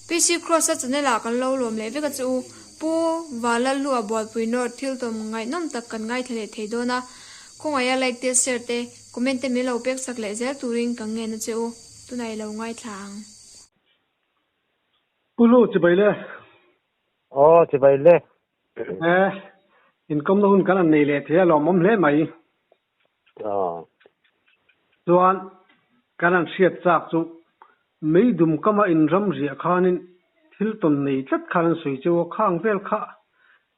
PC Kross-a channel ah kan lo lawm leh vek a che u. Pu Vanlalhlua Bualpui North thil tawm ngaihnawm tak kan ngaithla leh thei dawn a. Khawngaih a like te, share te, comment te min lo pek sak leh zel turin ka ngen a che u. Tunah i lo ngaithla ang. Pu Lu, chibai le. Aw, chibai le. E, inkawmna hun kan han nei leh thei a lawmawm hle mai. Aw. Chuan kan han hriat chak chu Meidum kama inram riah khanin thil tawn nei tlat khan an sawi cheu a, khang vel kha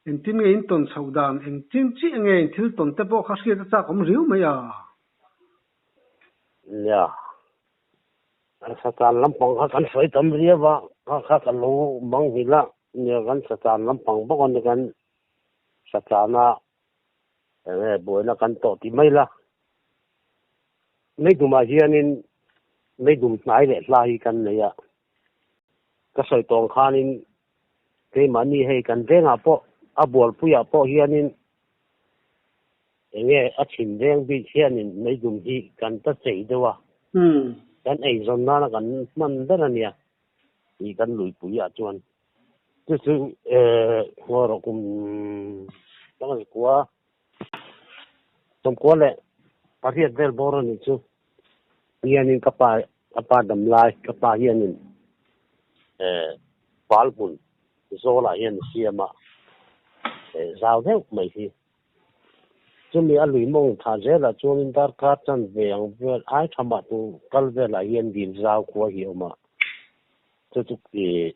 engtin nge in tawn chhoh dan, engtin chiah nge in thil tawn te pawh kha hriat a chak awm riau mai a. Nia, Satan lampang kha kan sawi tam riau a, kha kha ka lo mang nghilh a, nia kan Satan lampang bawk a ni kan Satana Enge buaina kan tawh ti mai la. Meidumah hianin meidum hnai leh hla hi kan nei a. Ka sawi tawng khanin keimahni hei kan vengah pawh a bualpuiah pawh hianin enge a chhim veng bik hianin meidum hi kan ta chei deuh a. Kan eizawn nana kan hman ber a nia tih kan luipuiah chuan. Chu chu ngaw rawh kum sangkua sawmkua leh pariat vel bawr a nih chu hianin ka pa ka pa dam lai ka pa hianin pal hmun zawlah hian a siam a zau deuh mai hi chumi a lui mawng thah zelah chuanin darkar chanve ang vel ai tha mah tur kal velah hian dil zau khua hi a awm a chu chu ih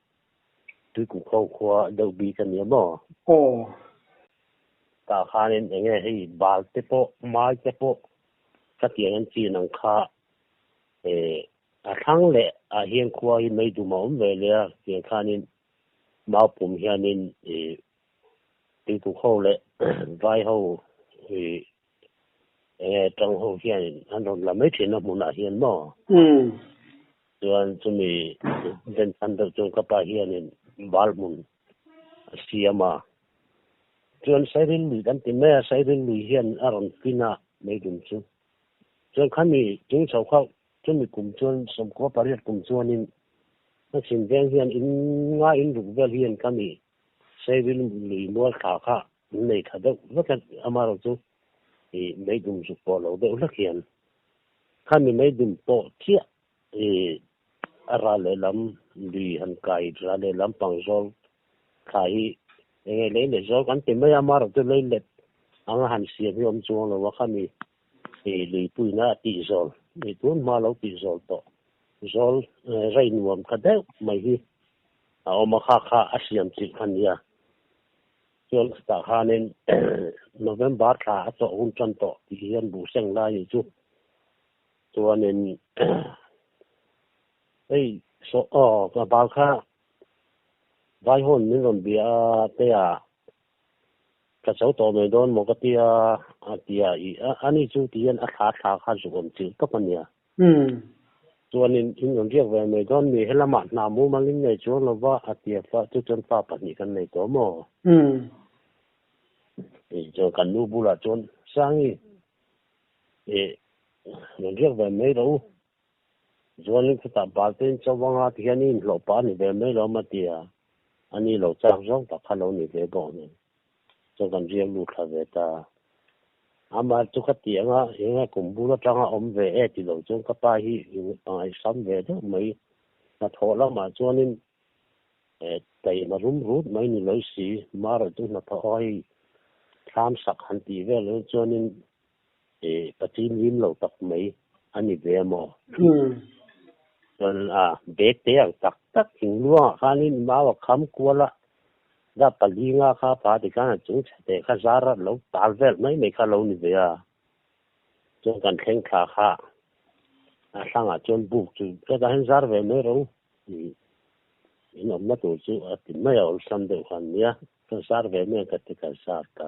Tuikuk ho khua deuh bik a nia maw? Aw. Tah khanin eng nge hei bal te pawh mai te pawh ka tiang an chin ang kha eh a thlang leh ah hian khua hi mei dum a awm ve leh a tiang khanin mau pum hianin ih Tuikuk ho leh vai ho ih eng nge tang ho hianin an rawn la mai thin a hmunah hian maw? Umm. Chuan chumi den chhan deuh chuan ka pa hianin bal hmun a siam a. Chuan Sairil lui kan ti mai a, Sairil lui hian a rawn fin a meidum chu. Chuan khami chung chho kha chumi kum chuan sawmkua pariat kum chuanin ka chhim veng hian in nga in ruk vel hian khami Sairil lui mual thla kha an nei tha deuh vek a, amaherawhchu chu ih meidum zuk pawh lo deuh hlek hian Khami meidum pawh chiah i a ral lehlam lui han kai ral lehlam pang zawl thla hi eng nge lei leh zawl kan ti mai a, amaherawh chu lei let anga han siam hi a awm chuang lo a, khami i luipuina a tih zawl i tun hma lo tih zawl tawh zawl rei nuam kha deuh mai hi a awm a, kha kha a siam chilh kha nia. Chuan chutah khanin November thla a chawh hun tan tawh tih hian buh seng lai nih chu. Chuanin hei saw aw ka bal kha vai hawn min rawn bia a te a ka cho tawh mai dawn maw ka tia a tia i ani chu ti hian a thla thla kha zuk awm chilh tawp a nia. Chuanin in rawn riak ve mai dawn mi helamah hna mumal in nei chuang lova a ti a fa chu chuan fa pahnih kan nei tawh maw? Chuan kan nu bulah chuan Sangi ih rawn riak ve mai rawh u chuanin khutah bal te in cho anga tihian i inhlawh pah a ni ve mai lo a ti a, ani lo chak zawng tak kha lo ni ve bawk nen. Chuan kan riak lut thla ve ta. Amah chu ka ti anga eng kum bul atanga awm ve e ti lo chuan ka pa hi a ngaihsam ve deuh mai. Hnathawh lamah chuanin taima rum rut mai ni lo si, Mara chu hnathawh a hei thlam sak han tih vel lo chuanin Pathian rim lo tak mai a ni ve maw? Chuan a bag te ang tak tak thingluangah khanin mau a kham kual a, da pali nga kha pa ti khan a chung chhe teh kha zar a lo tal vel mai mai kha lo ni ve a. Chuan kan thleng thla kha a hlangah chuan buk chu hetah hian zar ve mai rawh u tih in awmna tur chu a ti mai a awlsam deuh khan nia ka zar ve mai ang ka ti ka zar ta.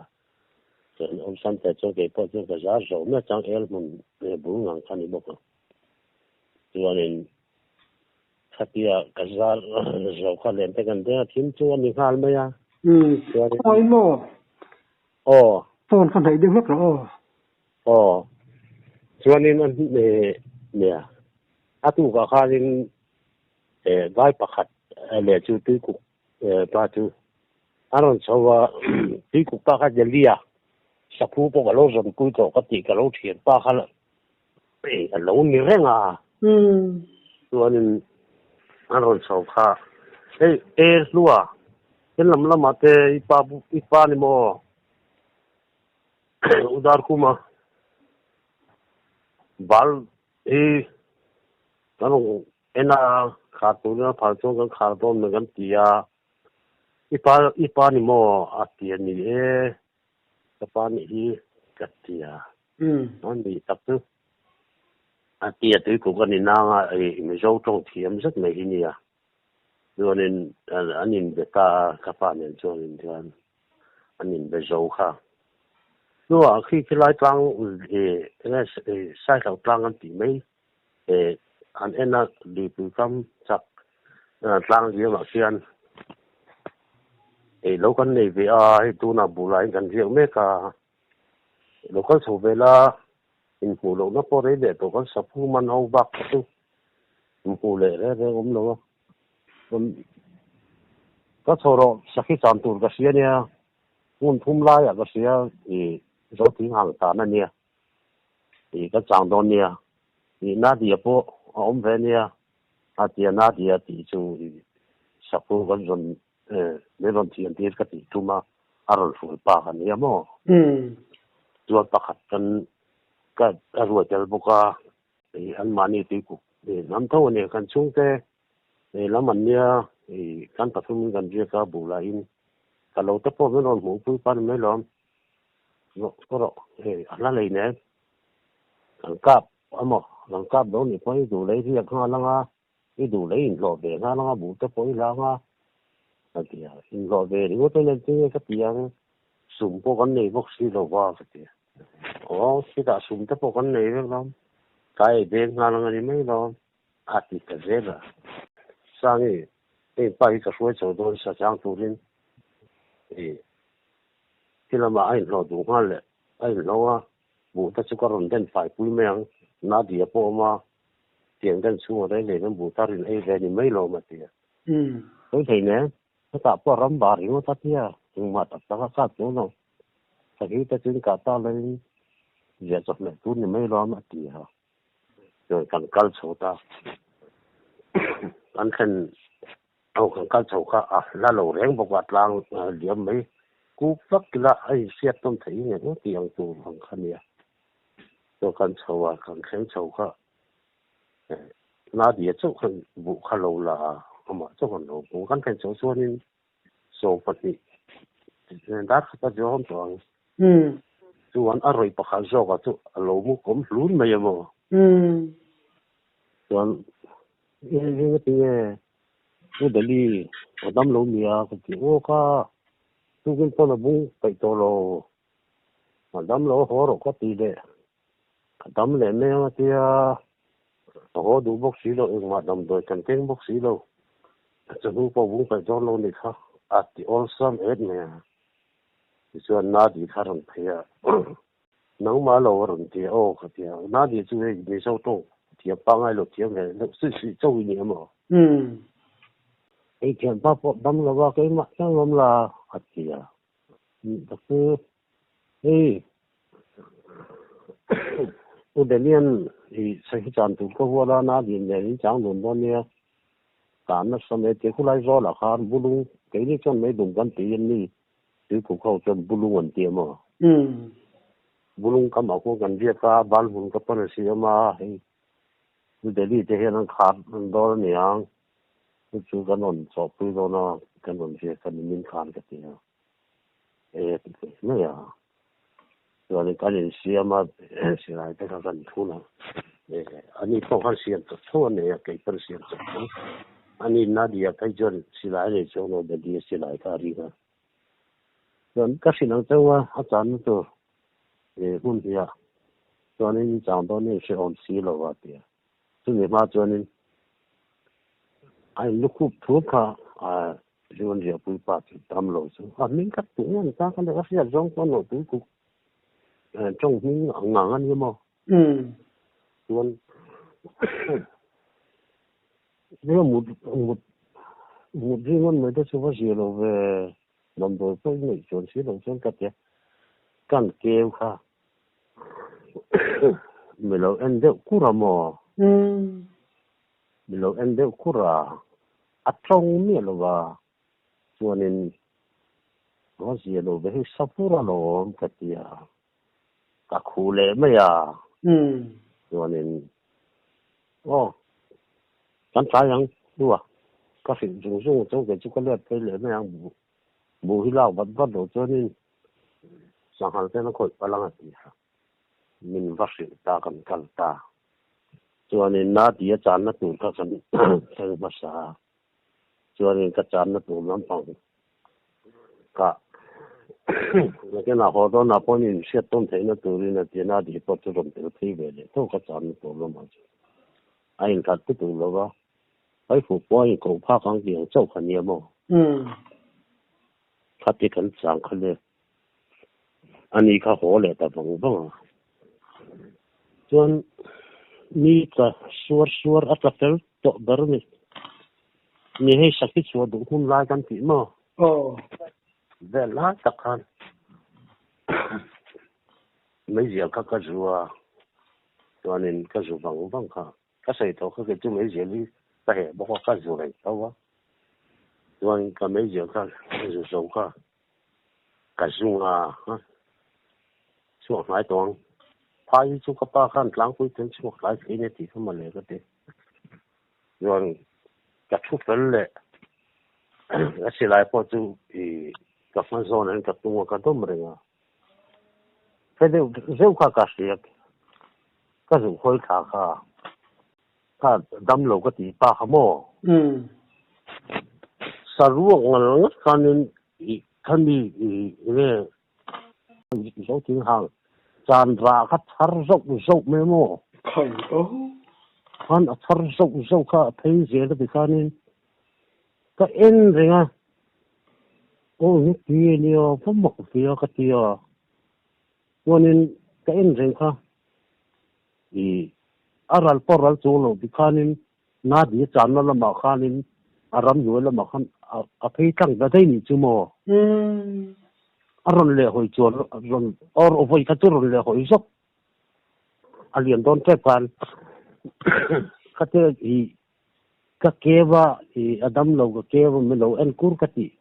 Chuan awmsam te chuan kei pawh chuan ka zar zo mai a, chang el hmun bul ngang kha a ni bawk a. Chuanin khatia ka zar zo kha len te kan deng a, thim chu a ni nghal mai a. Chuanin Khawi maw? Aw. Phone kha hnaih deuh hlek rawh aw. Aw. Chuanin a nia, a tukah khanin vai pakhat. leh chu Tuikuk pa chu a rawn chho a, Tuikuk pa kha Delhi a saphu pawh ka lo zawn pui tawh ka tih ka lo thian pa kha a lo ni reng a. Chuanin a rawn chho kha, Hei e hlua, he lam lamah te i pa i pa ni maw? Udar Khuma bal hi kan rawn en a, khar turin a phal chuan kan khar dawn mai kan ti a, i pa i pa ni maw a ti a ni e, ka pa nih hi ka ti a, a ni tak chu a ti a tuikuk a ni nang a, Mizo tawng thiam zet mai hi nia. Chuanin an inbe ta a, ka pa nen chuanin chuan an inbe zo kha. Hnuah khi khilai tlang enge Saihlo tlang an tih mai an en a, luipui kam chak tlang liamah khian lo kan nei ve a, hei tunah buhlaiin kan riak mek a, lo kal chho ve la. Inhmuh lohna pawh rei leh tawh kan saphu man ho bak kha chu inhmuh leh reng reng awm lo a. Ka chho rawh sakhi chan tur ka hria nia, hmun thum laiah ka hria i Zothing hang tan a nia, i ka chang dawn nia, i Nadia pawh a awm ve nia a ti a, Nadia tih chu i saphu kan zawn Min rawn thiam tir ka tih tum a, a rawn hruai pa ka nia maw? Chuan pakhat kan ka a ruai tel bawk a, anmahni tuikuk hnam tho a nia, kan chhungte lam an nia, kan pathumin kan riak a, buh lahin ka lo te pawh min rawn hmuhpui pa ni mai lawm. Rawh rawh, hei a hla lei nen kan kap a maw? Kan kap lo nih pawhin i duh lei riak nghal ang a. I duh leh inhlawh ve nghal anga buh te pawh i hlang a, a ti a. Inhlawh ve ringawt a nen tinge ka ti ang, sum pawh kan nei bawk si lo va ka ti a. Aw, chutah sum te pawh kan nei vek lawm, tlai ei beng nghal ang a ni mai lawm, a ti ta zel a. Sangi, hei pa hi ka hruai chho dawn sa chang turin i khi lamah a inhlawh duh nghal leh a inhlawh a, buh te chu ka rawn den fai pui mai ang, Nadia pawh a awm a, Tiang dan chhunga rei leh ram buh tar in ei ve ni mai lo ma tia. Sawi thei nen, hetah pawh ram bar ringawt a tia, engmah tak tak a kap chuang lo. Sakhi te chu in kah ta loin ziah chawhmeh tur ni mai lo a ti a. Chuan kan kal chho ta. Kan thlen ho kan kal chho kha a hla lo reng bawk a, tlang liam mai kuk vak ila a inhriat nawm theih nge maw tih ang tur ang kha nia. Chuan kan chho a, kan thleng chho kha Nadia chauh khan buh kha lo la a, amah chauh khan lo hmu. Kan thlen chho chuanin 20 dar khat a zawm tawh ang. Chuan a rawih pakhat zawkah chu a lo mu kawm hlun mai a maw? Chuan eng tinge U Dali a dam lo nia ka ti aw ka tukin pawn a bung peih tawh lo. A dam lo haw rawh ka ti leh. Ka dam leh mai ang a tia, ka haw duh bawk si lo, engmah damdawi kan keng bawk si lo. Chawhnu pawh bung paih dawn lo ni kha a ti awlsam et mai a. Tichuan Nadi kha a rawn phei a, nangmah lo a rawn ti a, aw ka ti a, Nadi chu hei Mizo tawng thiam pangngai lo thiam ve deuh suih suih chauh i ni em aw? Hei thianpa pawh dam lo a, keimah chiang awm la a ti a. Tak chu Hei U Daniel i sahi chan tur ka hual a, na din nen in chang dun dawn nia. Tan nasa mai tia khulai zawlah khan bulung keini chuan mei dum kan ti em ni tuikuk ho chuan bulung an ti em aw. Bulung kam ah khuan kan riak a, bal hmun ka pan a siam a, hei U Delhi te hian an khar an dawr a niang. Chu chu kan rawn chawhpui dawn a, kan rawn riak a ni min khan ka ti a. E ti thei mai a, chuanin kan insiam a, silai te kha kan thun a, e ani pawh khan siam chawp tho a nei a, kei pawn siam chawp tho, ani Nadia phei chuan silai a nei chuang lo, Daddy a silai kha a ring a, chuan ka hrilh ang chauh a, a channa tur e hmun hnih ah chuanin in chang dawn in hrehawm si lo a ti a, chumi hma chuanin a inlukhup thur kha a Zion Riahpui pa chu dam lo chu a hming khat tih nge ni ta ka leh a hriat zawng chuan lo tui kuk tawng hming ang ngang a ni maw? Chuan nia mut mut. Mut ringawn mai te chu va zia lo ve, damdawi pawh i ngaih chuan si lo chuan ka tia kan keu kha mi lo en deuh kur a maw? Mi lo en deuh kur a, a tawng miah lo va, chuanin va zia lo ve hei sapur alawm ka tia ka khu leh mai a, chuanin aw kan tlai ang hlua ka hrilh zung zung chuan kei chu ka let phei leh mai ang buh hi lak vat vat lo chuanin sanghal ten a khawih palh ang a ti a, min va hrilh ta kan kal ta chuanin na tia channa tur kha kan thleng hmasa a. Chuanin ka channa tur lampang ka nakinah haw dawnah pawhin inhriat tawn theihna turin a tia a dih pawh chu rawn tel phei ve leh tho ka channa tur lamah chuan a inkhat te tur lo va, Haifuh pawh a inkoh phak ang tih ang chauh kha nia maw? Khati kan chang kha le ani kha haw leh ta vang vang a. Chuan mi tla suar suar a tla fel tawh ber a ni. Ni hei sakhi chhuah duh hun lai kan tih maw? Aw. Vel lai tak khan meizial kha ka zu a, chuanin ka zu vang vang kha. Ka sawi tawh kha kei chu meizial hi ka heh bawk a, ka zu reng tho a. Chuan ka meizial kha ka zu zo kha ka zung a, chhuak hnai tawh ang. Phai hi chu ka pa khan tlangpui ten chhuak tlai thei nia tih kha mawle ka ti. Chuan ka thu fel leh ka silai pawh chu ih ka hma zawn ah hian ka tung a, ka dawm reng a. Hre deuh zeuh kha ka hria, ka zuh hawi thla kha, kha dam lo ka tih pa kha maw? Saruak ngal ngat khanin ih khami ih enge zo thing hang chan rah kha thar zauh zauh mai maw? Khai aw. Khan a thar zauh zauh kha a phei zel a ti khanin ka en reng a. Aw ni ti a nia va mak ve a ka ti a, chuanin ka en reng kha ih a ral pawh ral chung lo ti khanin Nadi a channa lamah khanin a ramhnuai lamah khan a phei tlang ta daih nih chu maw? A rawn leh hawi chuan rawn or vawi kha chu rawn leh hawi zawk a lian dawn tep khan khatia ih Ka keu a, i a dam lo ka keu a, milo en kur ka tih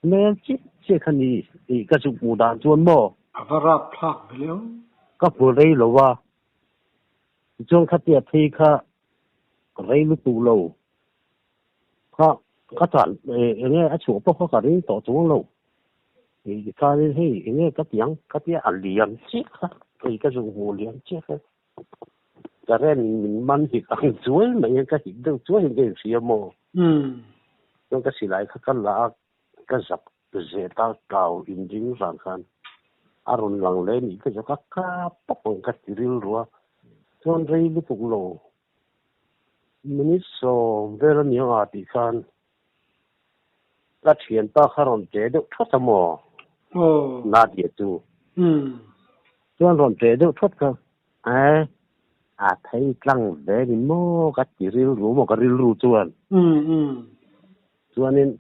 hmel chiah chiah kha ni tih ka zuk hmuh dan chuan maw? A va rap thlak ve leo. Ka hmu rei lo a, tichuan khatia phei kha rei lutuk lo kha ka chan enge a chhuah pawh kha ka ring tawh chuang lo. Tikhanin hei enge ka ti ang ka tia a lian chiah kha kei ka zuk hmuh lian chiah kha. Current in min man hit ang chuai mai hian ka hit deuh chuai hian ka inhria maw? Chuan ka silai kha ka la a, ka zak zet a, kau inring vang khan a rawn lang leh nih ka zawk a, ka pawp ang ka ti rilru a, chuan rei lutuk lo minute sawm vel a ni ang a tih khan ka thianpa kha rawn che deuh thawt a maw? Nadia chu. Chuan rawn che deuh thawt kha e a thei tlang ve ni maw ka ti rilru maw ka rilru chuan. Chuanin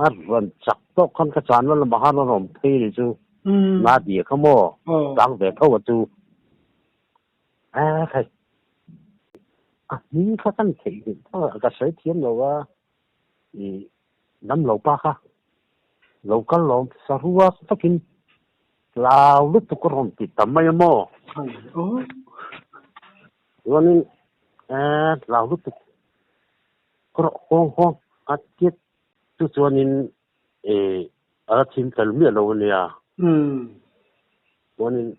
a rawn chak tawk khan ka channa lamah khan a rawn phei ni chu Nadia kha maw tlang ve tho a chu. A thei a hming kha kan theih hnih tho a ka sawi thiam lo a ih dam lo pa kha lo kal lawm sarua takin tlau lutuk a rawn ti ta mai a maw chuanin tlau lutuk rawh hawng hawng a tiat chu chuanin ih a la thim tel miah lo a nia chuanin.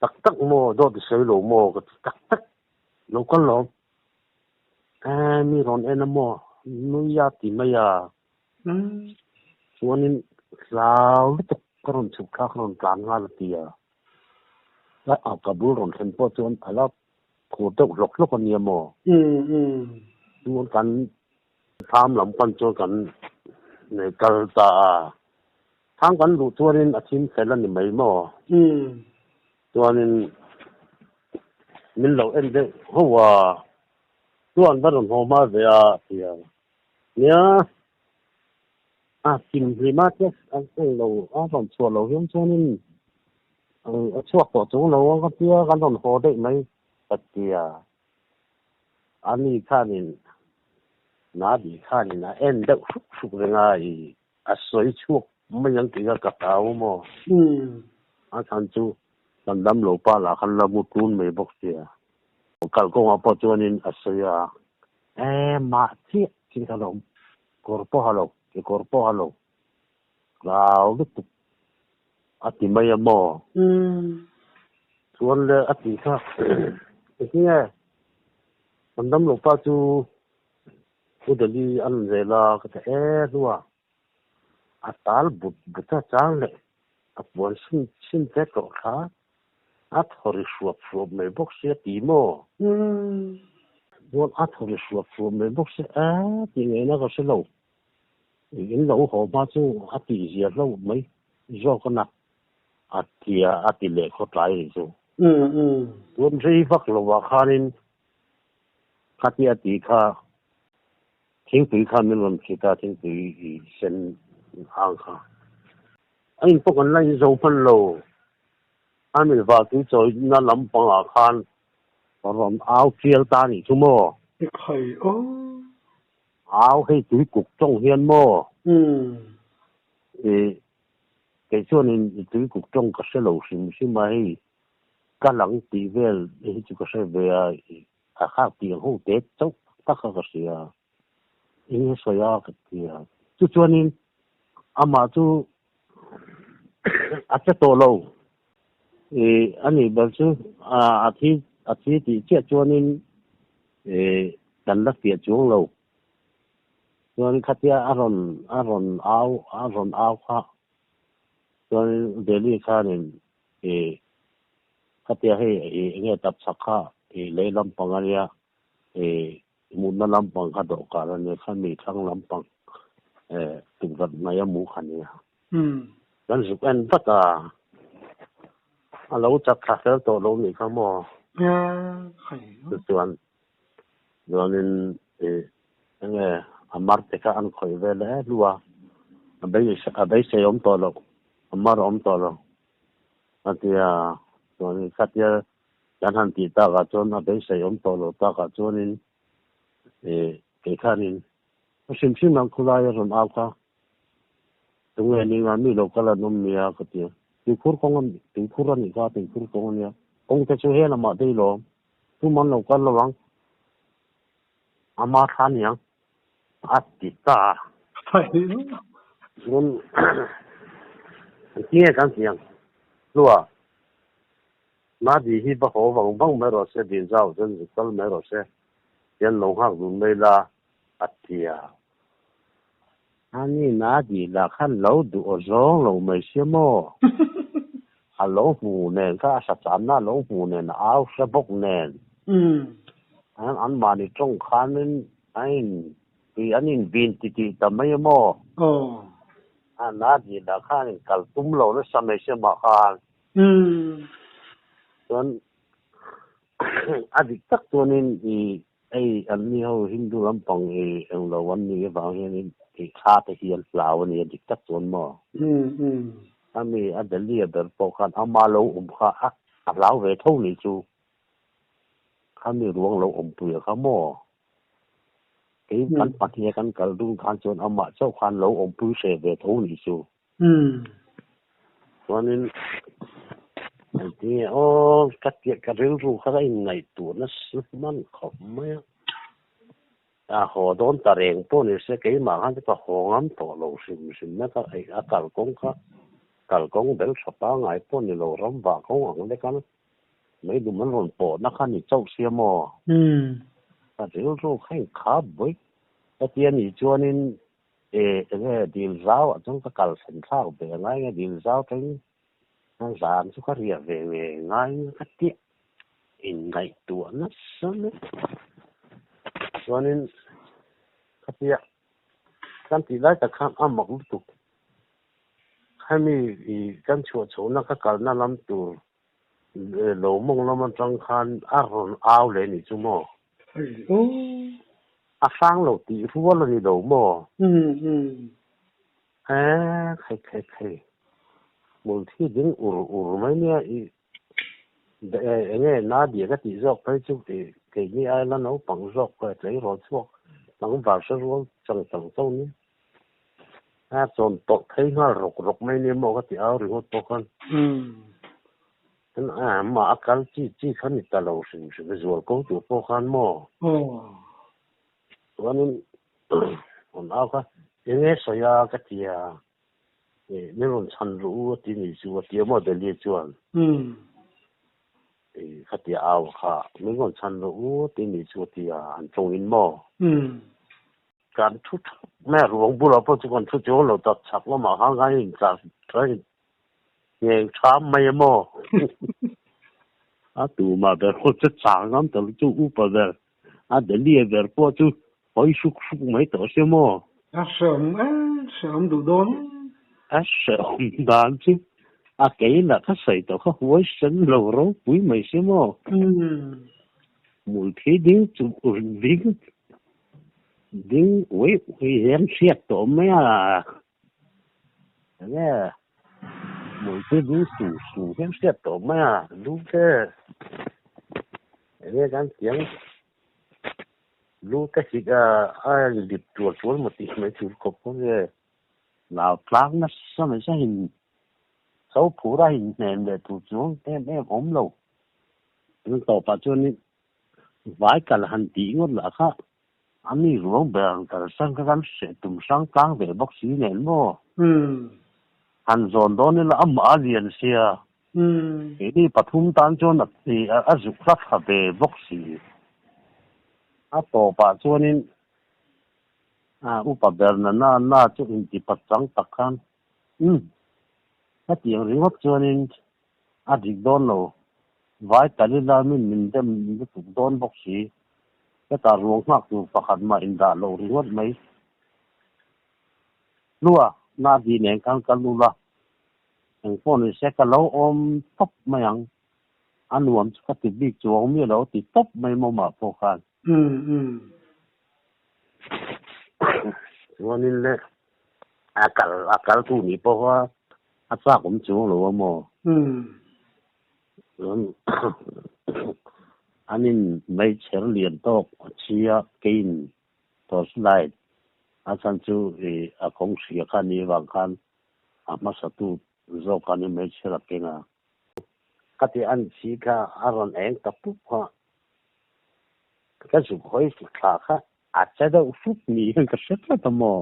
Tak tak maw dawt i sawi lo maw ka ti tak tak lo kal lo eh mi rawn en a maw nui a ti mai a chuanin hlau lutuk ka rawn chhuk thla ka rawn tlan nghal a ti a ka bul rawn thlen pawh chuan a la phur deuh hlawk hlawk a nia maw chuan kan thlam lam pan chuan kan nei kal ta a. Thang kan luh chuanin a thim fel a ni mai maw? Chuanin min lo en deuh ho a, Chuan va rawn haw hma ve a ti a. Nia, a thim hlim a te an eng lo a rawn chhuah loh hian chuanin a chhuak tawh chung lo a ka tia kan rawn haw daih mai ka ti a. Ani khanin Nadi khanin a en deuh hruk hruk reng a i A sawi chhuak mai ang tih kha ka hlau maw? A chhan chu kan dam lo pa lah khan la mu tun mai bawk sia. Kalkawngah pawh chuanin a sawi a, E mah chiah chiah kha lo kawr pawh ha lo, kekawr pawh ha lo, hlau lutuk a ti mai a maw? Chuan le a tih kha engtinge kan dam lo pa chu Pu Delhi a rawn zel a, ka ti e hlua. A tal but but a chang leh a puan sin sin te tawh thla a thaw ri hruap hruap mai bawk sia ti maw? Chuan a thaw ri hruap hruap mai bawk sia e tih ngaihna ka hre lo. In lo haw hma chu a tih zia hlauh mai zawk a na a tia a ti leh khaw tlai ri chu. Chuan rei vak lovah khanin Khatia tih kha thingpui kha min rawn thlit a, thingpui i sen ang kha. A in pawh kan la in zo hman lo. A min valtui chawina lampangah khan rawn au tial ta nih chu maw? Ekhai aw. Au hei tui kuk tawng hian maw? I kei chuanin i tui kuk tawng ka hre lo hrim hrim a hei. Ka lang tih vel hi chu ka hre ve a, a khak tih ang ho te chauh tak kha ka hria. Eng nge sawi a ka ti a. Chu chuanin amah chu a che tawh lo. Ih a nih ber chu a thi a thi tih chiah chuanin ih kan la fiah chuang lo. Chuan khatia a rawn a rawn au a rawn au kha chuan Delhi khanin I khatia hei i enge tap chhak kha i lei lampang a nia, i mutna lampang kha dawhkan a nia, khami thlang lampang tukverh hnaih a mu kha nia. Kan zuk en vat a, a lo chat thla fel tawh lo nih kha maw? Chuan chuanin i enge a mar te kha an khawih vel e hlu a, a beisei awm tawh loh, a mar awm tawh lo. A ti a, chuanin khatia kan han tih takah chuan a beisei awm tawh loh takah chuanin ih kei khanin a hrim hrim ang khulai a rawn au kha tunge ni nga mi lo kal an awm nia ka ti a, tuikhur kawng a tuikhur a nih kha tuikhur kawng a nia kawng te chu he lamah dei lawm tum an lo kal lo ang ama thla niang a ti ta a. Chuan engtin nge kan tih ang? Hlua, Nadi hi va haw vang vang mai rawh se, dil zau chuan zuk kal mai rawh se, tian lo nghak dun mai la, a ti a. Ani Nadi lah khan lo duh aw zawng lo mai sia maw? A lo hmu nen kha a sachanna a lo hmu nen a au hre bawk nen. An mahni tawng khanin a in tih an in vin ti tih ta mai a maw? A Nadi lah khan in kal tum lo nasa mai sia mah khan. Chuan a dik tak chuanin i Hei an ni ho Hindu lampang i englo an nih avang hianin i thla te hi an hlau a ni a dik tak chuan maw? A mi a Delhi a ber pawh khan ama lo awm kha a a hlau ve tho nih chu kha mi ruang lo awmpui a kha maw? Kei kan pahnih a kan kal dun khan chuan amah chauh khan lo awmpui hreh ve tho nih chu. Chuanin engtinge aw ka tih ka rilru kha ka inngaihtuah nasa hman khawp mai a. A haw dawn ta reng pawh ni se keimah khan chu ka haw ngam tawh lo hrim hrim mai ka a kalkawng kha kalkawng bel tha pangngai pawh ni lo ram vah kawng ang lek a mei dum an rawn pawhna kha ni chauh sia maw? Ka rilru kha inkhap vawi ka ti a nih chuanin E enge dil zau ah chuan ka kal thlen thlak ve ngai nge dil zau teng zan chu ka riah ve nge ngai nge ka tih in ngaihtuah nasa mai chuanin khatia kan tih lai tak khan a mak lutuk hemi ih kan chhuah chhohna ka kalna lam tur lo mawng lam atang khan a rawn au leh nih chu maw. Ai aw. A hrang lo tih rual a ni lo maw? Umm umm. E khai khai khai. Hmulthi ding ur ur mai nia i enge na dia ka tih zawk phei chu i keini ai la naupang zawk tleirawl chhuak tlangval hre rual chang chang chauh nia. A chawn tawlh phei nghal rawk rawk mai nia maw ka ti au ringawt pawh khan. Amah a kal chi chi kha ni ta lo hrim hrim a zual ko tur pawh khan maw. Chuanin rawn au kha enge sawi a ka ti a, min rawn chhan rawh u a ti ni chu a ti a maw Delhi chuan. Khatia au kha min rawn chhan rawh u a ti ni chu a ti a, an tawngin maw. Kan thu thap mai a, ruang bulah pawh chu kan thu chuang lo tak chhak lamah khan kan intlar kan in ngheng tham mai a maw? A tumah ber pawh chu chang ngam ta lo chu upa ber a Delhi ber pawh chu hawi hruk hruk mai tawh sia maw? A hreawm e, hreawm duh dawn e. A hreawm dan chu a kei lah ka sawi tawh kha huai sen lo ropui mai sia maw? Hmulthi ding chu ding Ding uih uih hian hriat tawh mai a, enge hmulthi ding su su hian hriat tawh mai a, lu te enge kan tiang lu te hik a a lip tual tual maw tih mai tur khawp kha nge lau tlang nasa mai sa in so phur a inhnen leh tur chuang em em awm lo. An tawpah chuanin Vai kal han tih ngawt lah kha a mi ruang ber ang kal san kha kan hreh tum hrang tlang ve bawk si nen maw? Han zawn dawn ila amah a lian sia. Keini pathum tan chuan a zuk hla thla ve bawk si. A tawpah chuanin upa ber na na na chu intipat chang tak khan umm hetiang ringawt chuanin A dik dawn lo. Vai Talila min min dem lutuk dawn bawk si. Hetah ruang nghak tur pakhat mah indah lo ringawt mai. Hlua, Nadi nen khan ka lu la. Engpawh ni se ka lo awm tawp mai ang. A nuam chu ka ti bik chuang miah lo a ti tawp mai mawmah pawh khan. Chuanin le a kal a kal tu nih pawh a a chak awm chuang lo a maw? Chuan an in meichher lian tawk a chhia keiin torch light a chhan chu ih a kawng hria kha ni avang khan a hmasa tu zawk khan in meichher a keng a. Ka ti an chhi kha a rawn eng ta pup kha. Ka zuk hawi thla kha a che deuh hrup ni hian ka hre tlat a maw?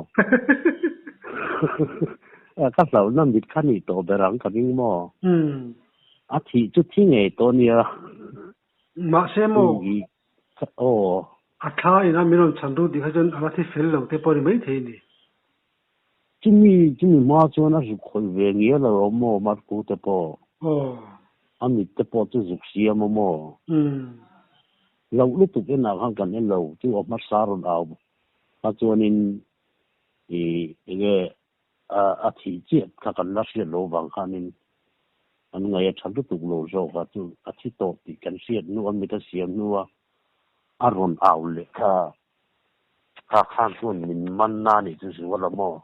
Ka hlauhna mit kha nih tawh ber ang ka ring maw? A thih chu thi ngei tawh nia. Mahse maw? Aw. A thla ina min rawn chhan ru tih kha chuan a la thi fel lo te pawh a ni maithei ni. Chumi chumi hma chuan a zuk khawih ve ngial a lo maw Marku te pawh. Aw. A mit te pawh chu zuk siam a maw? Umm. Loh lutuk enah khan kan en lo chu a hmasa rawn au kha chuanin i enge a a thih chiah kha kan la hriat lo vang khanin an ngaih a tha lutuk lo zawk a chu a thi tawh tih kan hriat hnu a mit a siam hnu a a rawn au leh kha Kha khan chuan min man na nih chu zual a maw?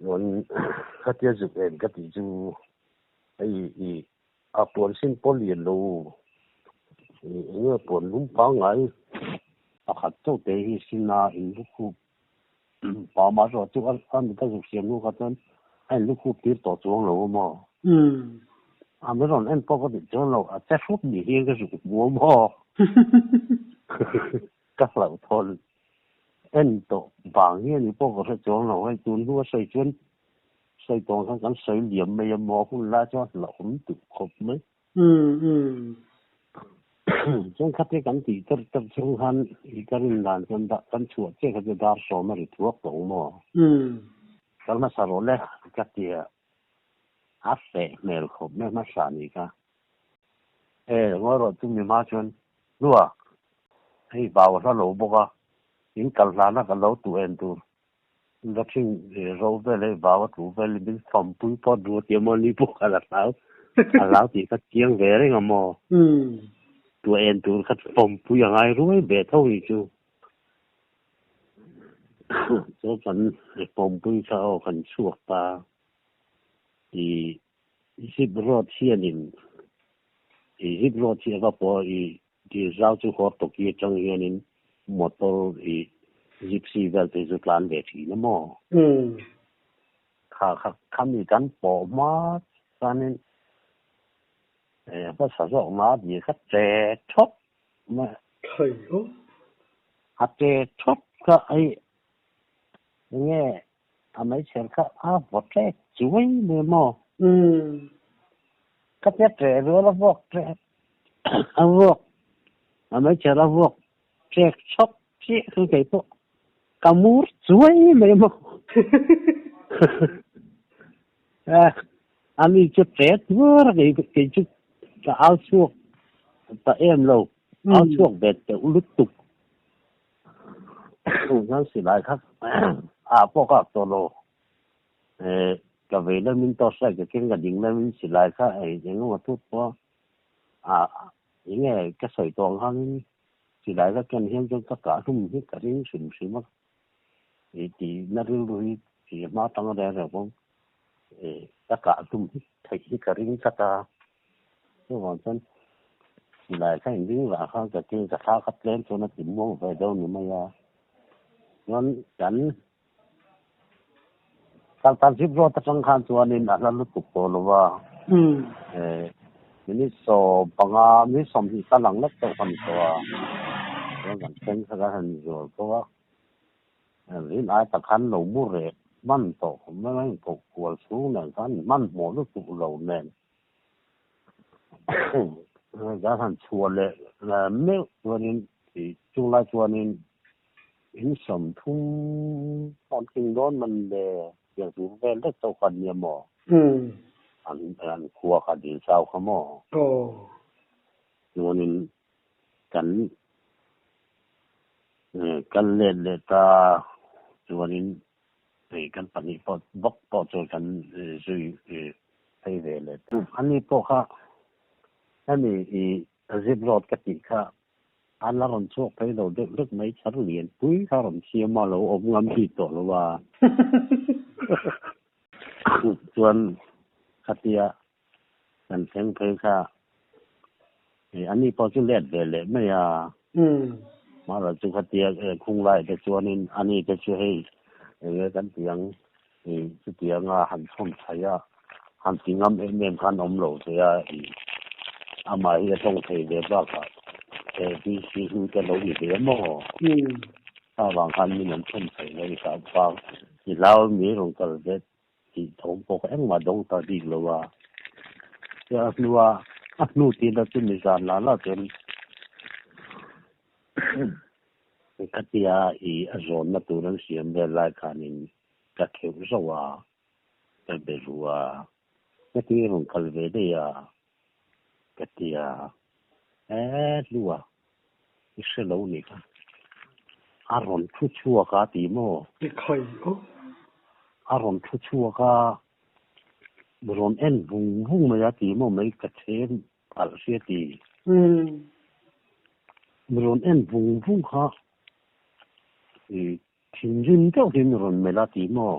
Chuan khatia zuk en ka tih chu hei i a puan sin pawh lian lo i enge puan lum pangngai pakhat chauh te hi sin a in lukhup pa mah erawh chu a mit a zuk siam hnu kha chuan a in lukhup tir tawh chuang lo a maw? A mi rawn en pawh ka tih chuan lo a che hrup ni hian ka zuk hmu a maw? Ka hlauhthawn en tawh vang hian ni pawh ka hre chuang lo hei tun hnu a sawi chuan sawi tawng khan kan sawi liam mai a maw hun lai chuan hlauhawm duh khawp mai. Chuan khatia kan tih ter ter chung khan i ka rin dan chuan kan chhuah chiah kha chu dar sawm a ri thuak tawh ang maw? Kal hmasa rawh le ka ti a. A feh hmel khawp mai hmasa ni kha. E, ngawi rawh chu mi hma chuan hlua hei vau a hla lo bawk a, in kal hlana ka lo tuh en tur la thing ro vel hei vau a tlu vel in min fawmpui pawh duh a tia maw ni pawh kha la hlau a hlau tih kha chiang ve reng a maw. Tua en tur kha pawmpui a ngai ruai ve tho hi chu. Chu kan pawmpui kha aw kan chhuak ta. I zip road hianin i zip road hi a va pawh i Dil zau chu hawr tawki atang hianin motor i gypsy vel te chu tlan ve thin a maw? Kha kha khami kan pawh hma chuanin hmasa zawk na dil kha che thawt mai a. Thei ho. A che thawt kha hei enge a meichher kha a vaw ṭek chuai mai maw? Ka tia ṭeh rual a vuak ṭek a vuak a meichher a vuak ṭek chhawk chiah kha kei pawh ka mur chuai mai maw? Ani chu ṭet vur a kei kei chu ka au chhuak ta em lo au chhuak ve teuh lutuk. Chuan silai kha a pawh ka tawh lo. Ka vei lamin torchlight ka keng ka ding lamin silai kha ei eng emaw tut pawh a enge ka sawi tawh ang khanin silai ka ken hian chuan ka kah hlum hi ka ring hrim hrim a tihna rilru hi hma tang reng reng pawh ka kah hlum hi theih hi ka ring tlat a. Chuvang chuan silai kha inring rah kha ka keng ka thla kha tlem chuan a ti muang ve deuh ni mai a. Chuan kan kal zip road atang khan chuanin a hla lutuk tawh lo va. Minute 15, minute 20 kal ang lek tawh kha ni tawh a. Chuan kan thleng kha kan han zual tawh a. Rin ai tak khan lo mu reh hman tawh mai a, inkoh kual chhung nen khan hmanhmawh lutuk lo nen. Kan han chhuah leh meuh chuanin chunglai chuanin in 30 pawh an tling dawn man le tiang tur vel vek chauh kha nia maw? An an khua kha dil chau kha maw? Chuanin kan kal let leh ta chuanin Hei kan pahnih pawh bawk pawh chu kan zui phei ve leh ta. Ani pawh kha hemi i zip road ka tih kha a la rawn chhuak phei lo deuh hlek mai chhar lian pui kha rawn siam a lo awm ngam bik tawh lo a. Chuan khatia kan thleng phei kha ani pawh chu let ve leh mai a. Mahla chu khatia khung lai te chuanin ani te chu hei enge kan ti ang chutianga han chhawn thai a han ti ngam em em khan awm lo che a amah hi a tawng thei ve bakah VC hnu te lo ni ve maw? Avang khan min an chhawn thei lo i i hlau mi rawn kal ve Tih thawm pawh kha engmah dawng ta bik lo a. Chuan a hnua a hnu tina chu mi zan lah lah chuan khatia i a zawnna tur an siam vel lai khanin ka kheuh zauh a, ka be ru a, ka ti rawn kal ve daih a, ka ti a, e hlua i hre lo nih kha a rawn thu chhuak a ti maw? I khai aw. A rawn thu chhuak a, rawn en vung vung mai a ti maw mai ka chhem palh hria ti. Rawn en vung vung kha i thinrim deuh hi min rawn melh a ti maw?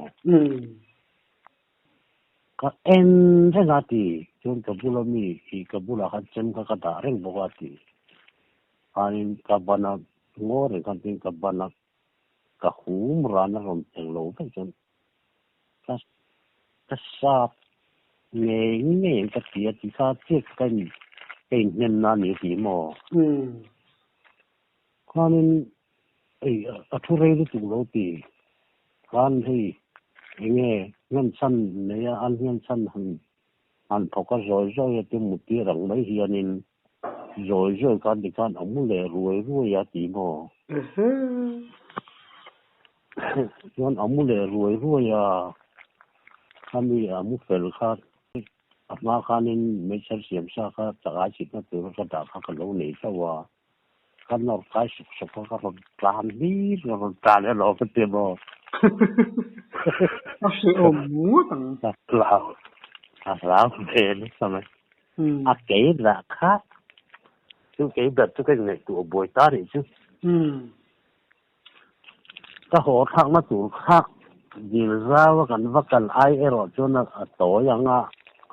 Ka en reng a ti, chuan ka bula mi i ka bulah khan chem kha ka dah reng bawk a ti. Khanin ka ban a ngaw reng khan tin ka ban a ka hum ran a rawn eng lo vek chuan ka ka sap ngei ngei ang ka ti a ti kha chiah ka in ka inhnem na a ni a ti maw? Khanin ei a thu rei lutuk lo ti khan hei enge hman chhan nei a an hman chhan han han thawk a zawi zawi a ti mu tir ang mai hianin zawi zawi khan tikhan a mu leh ruai ruai a ti maw? Chuan a mu leh ruai ruai a khami a mu fel kha a hma khanin meichher siam sa kha chakai chhitna tur ka dah kha ka lo nei hlauh a. Ka nawr kai suk suk a, ka rawn tlan hlir, ka rawn tlan elaw ka ti maw? A hrehawm ngawt ang. Ka hlau, ka hlau ve nasa mai. A kei lah kha. Chu kei ber chu ka inngaihtuah buai ta nih chu. Ka haw thlakna tur kha dil zau a kan va kal ai erawh chuan a tawi ang a,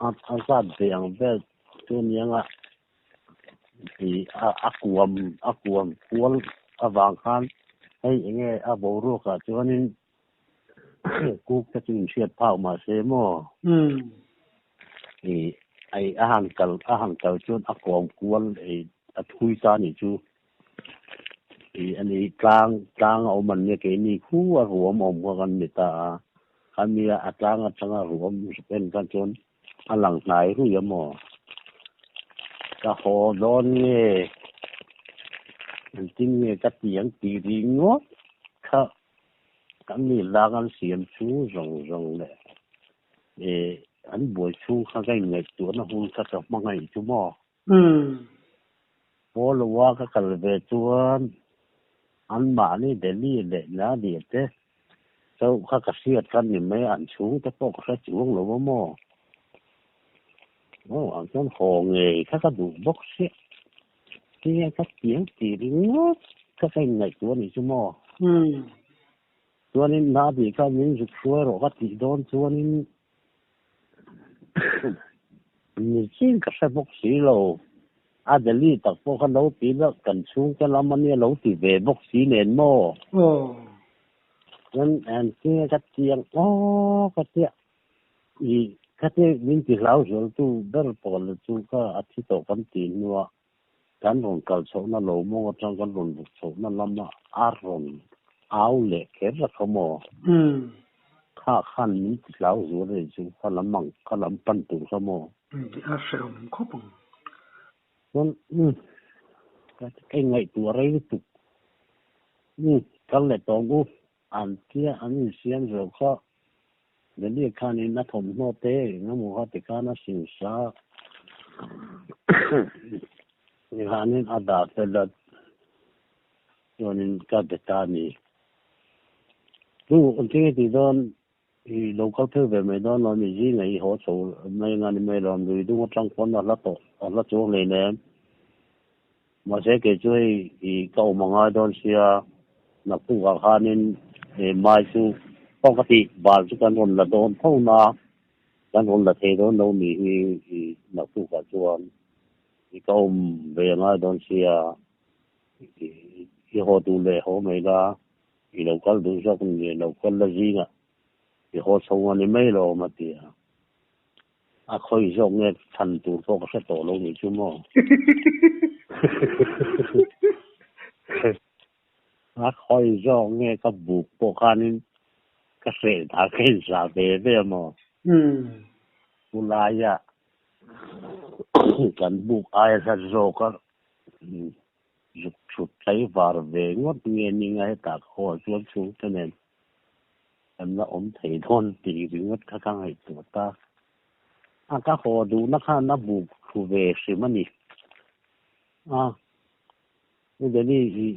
a zat ve ang vel chu a ni ang a, tih a kuam a kuam kual avang khan hei enge a boruak ah chuanin kuk te chu inhriat phak mahse maw ih a han kal a han kal chuan a kawm kual ih a thui ta nih chu. Ih a ni tlang tlang a awm an nia keini khu a ruam awm kha kan ni ta a khami a tlang atanga ruam en khan chuan a lang hnai rui a maw ka haw dawn nge engtin nge ka ti ang tih ringawt kha kan mi lang an siam chu zawng zawng leh ih an buai chhung kha ka inngaihtuahna hun kha ka hmangaih chu maw. Pawlua ka kal ve chuan anmahni Delhi leh Nadi te chauh kha ka hriat kha ni mai a, an chhungte pawh ka hre chuang lo a maw? Aw, ang chuan haw ngei kha ka duh bawk sia. Tinge ka tiang ti ringawt kha ka inngaihtuah a nih chu maw? Chuanin Nadi kha min zuk hruai rawh ka tih dawn chuanin Nichin ka hre bawk si lo. A Delhi tak pawh kha lo ti la, kan chhungte lam a nia lo ti ve bawk si nen maw? Chuan engtinge ka ti ang aw ka tia i khatia min ti hlau zualtu ber pawl chu kha a thi tawh kan tih hnuah kan rawn kal chhohna lo mawng atang kan rawn vuk chhohna lama a rawn au leh kher a kha maw? Kha khan min ti hlau zual rei chu kha lam ang kha lam pan tur kha maw? A hrehawm khawp ang. Chuan umm ka ngaihtuah rei lutuk. Umm kal leh tawng u an tia an insiam zo kha Delhi khanin a thawmhnaw te eng emaw kha tikhan a singsa tikhanin a dah fel a, chuanin ka be ta a ni. Chu engtin nge tih dawn i lo kal phei ve mai dawn lo a ni, zingah i haw chho mai anga ni mai lo, lui dung atang pawn a hla tawh a hla chuang hleinem. Mahse kei chu hei i ka awm a ngai dawn sia, naktukah khanin he mai chu pawh ka tih bal chu kan rawn la dawn tho na, kan rawn la thei dawn lo ni hi i naktukah chuan i ka awm ve a ngai dawn sia, i haw duh leh haw mai la, i lo kal duh zawk ni lo kal la zingah i haw chho a ni mai lo a ti a. A khawi zawk nge chhan tur pawh ka hre tawh lo nih chu maw? A khawi zawk nge ka buk pawh khanin ka hreh dah ka inzah ve ve a maw? Chu laia kan buk aia hlat zawka zuk thut tlaivar ve ngawt nge ninga hetah ka haw chuan chhungte nen Kan la awm thei dawn tih ringawt kha ka ngaihtuah ta. A ka haw duhna khan a buk thlu ve hrim a ni. A, New Delhi i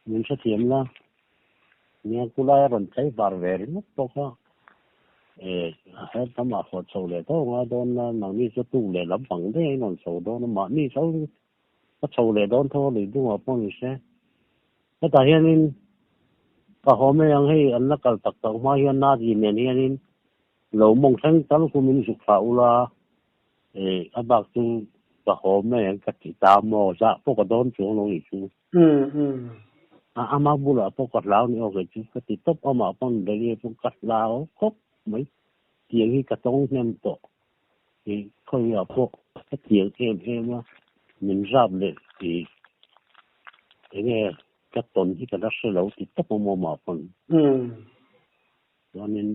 min hrethiam la, nia kulai a rawn tlai var ve ringawt bawk a. E, a her tamah haw chho leh tho ngai dawn la, nangni chu tuk leh lampang daih a in rawn chho dawn a, mahni chho ka chho leh dawn tho a lui dungah pawh ni se. Hetah hianin ka haw mai ang hei an la kal tak tak hma hian Nadi nen hianin lo mawng thleng tal kumin zuk thlah ula eh a bak chu ka haw mai ang ka ti ta maw zah pawh ka dawn chuang lo nih chu. A ama bulah pawh ka hlau ni aw kei chu ka ti tawp amah pawn Delhi pawh ka hlau khawp mai tiang hi ka tawng hnem tawh ih khawiah pawh ka tiang em em a min zap leh ih enge ka tawn hi ka la hre lo ti tawp a maw mah pawn chuanin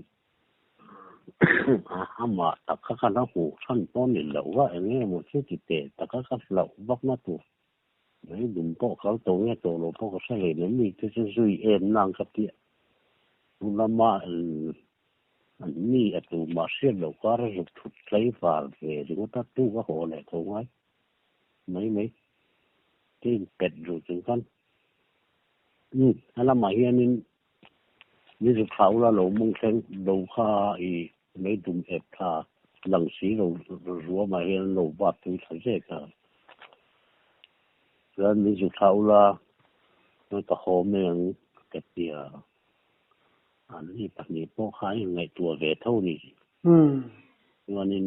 amah tak kha ka la hmuh chhan pawh ni lo va enge maw chu ti teh taka ka hlauh vak na tur mai dum pawh kal tawh nge tawh lo pawh ka hre hlei nem mi te chu zui em nang ka tia chu lama An ni a tumah hriat loh kar a zuk thut tlai var ve ringawt a, tuk a haw leh tho ngai mai mai. Te in pet ruh chung khan umm a lamah hianin ni zuk thlah ula lo mawng thleng lo kha i mei dum ep thla lang si lo ruamah hian lo bat tui thla zek a. Chuan min zuk thlah ula, chuan ka haw mai ang ka ti a. An ni pahnih pawh kha an inngaihtuah ve tho ni. Chuanin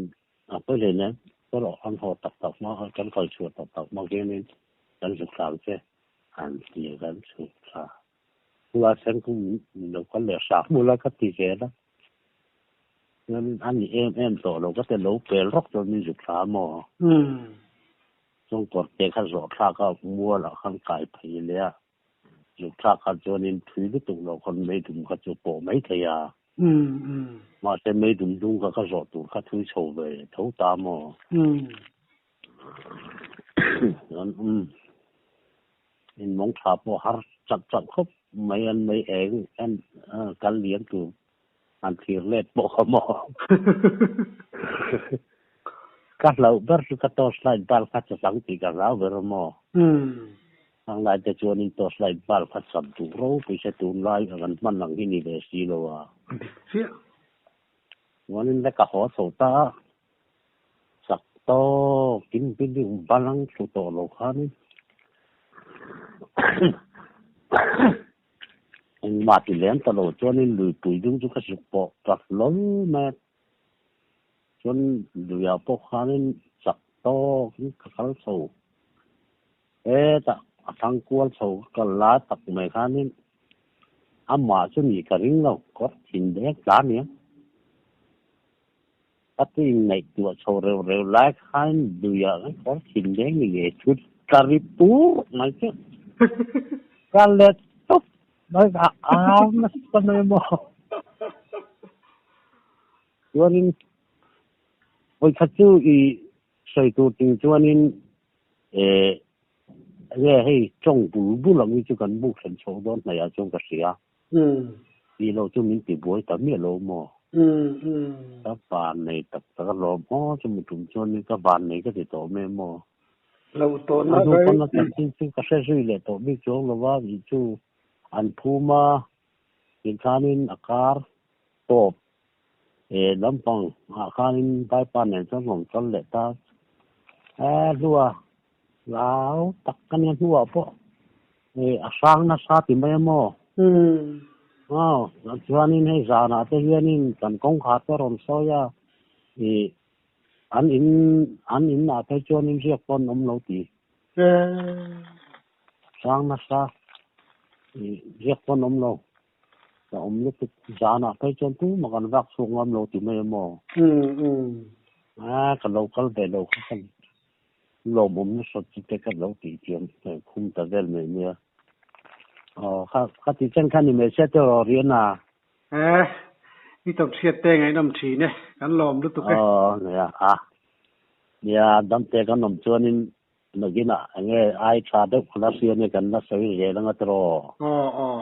a pawi hle nen erawh an haw tak tak hma khan kan kal chhuah tak tak hma khianin kan zuk thlah ang che an ti a, kan chhuk thla. Chulai sen khu min lo kal leh hrah hmul a ka ti zel a. Chuanin a ni em em tawh lo ka ti lo pel rawk chuan min zuk thla a maw? Chung kawrte kha zawh thlak a mualah khan kai phei leh a, zuk thlak kha chuanin thui lutuk loh khan meidum kha chu pawh mai thei a. Mahse meidum dung kha ka zawh tur kha thui chho ve tho ta maw? Chuan umm in mawng tha pawh har chat chat khawp mai an mei eng en kal liam tur an thlir let pawh kha maw? Ka hlauh ber chu ka torch light bulb kha chachang tih ka hlau ber a maw? Hang lai te chuanin torch light bulb kha cham duh ropui se tunlai a kan hman ang hi ni ve si lo a. Dik chiah. Chuanin le ka haw chho ta a, chak tawkin building bal ang thlu tawh lo khanin Engmah ti lem ta lo chuanin luipui dung chu ka zuk pawh ta hlawl mai a, chuan luiah pawh khanin chak tawkin ka kal chho hetah a thlang kual chho ka kal lai tak mai khanin amah chu nih ka ring lo, kawr thin dek tla aniang. Ka ti ngaihtuah chho reu reu lai khan luiah kan kawr thin deng ni nge chu ka ri pur mai chu. Ka let tawp mai a au nasa mai maw. Chuanin vawikhat chu i sawi tur ting chuanin eh enge hei tawng bul bul ang hi chu kan buk thlen chho dawn hnaih ah chuan ka hria. Tih loh chu min ti buai ta miah lo maw? Ka van nei tak tak a lawm aw, chumi tum chuanin ka van nei ka ti tawh mai maw? Lo tawh na A hnu pawn a chanchin chu ka hre zui leh tawh bik chuang lo va, tih chu an phum a, tih khanin a kar tawp eh lampang ah khanin vaipa nen chuan rawn kal leh ta e hlua Lau tak ka nia hnuah pawh eh a hrang nasa ti mai a maw? Aw, chuanin hei zanah te hianin kan kawngkhar te rawn sawi a, ih an in an in ah phei chuanin riak pawh an awm lo ti. Hrang nasa ih riak pawh an awm lo. Ka awm lutuk zanah phei chuan tumah kan vak chhuak ngam lo ti mai a maw? A ka lo kal ve lo kha ka Lawmawm nasa chu te ka lo tih thiam khum ta vel mai nia. Aw kha kha ti chen kha ni mai se te rawh rian a. Eh, i tawp chhiat te ngaihnawm thin e, kan lawm lutuk e. Aw nia a, nia dam te kan awm chuanin nakinah enge ai tha deuh kan la hria nia kan la sawi zel anga tiraw. Aw aw.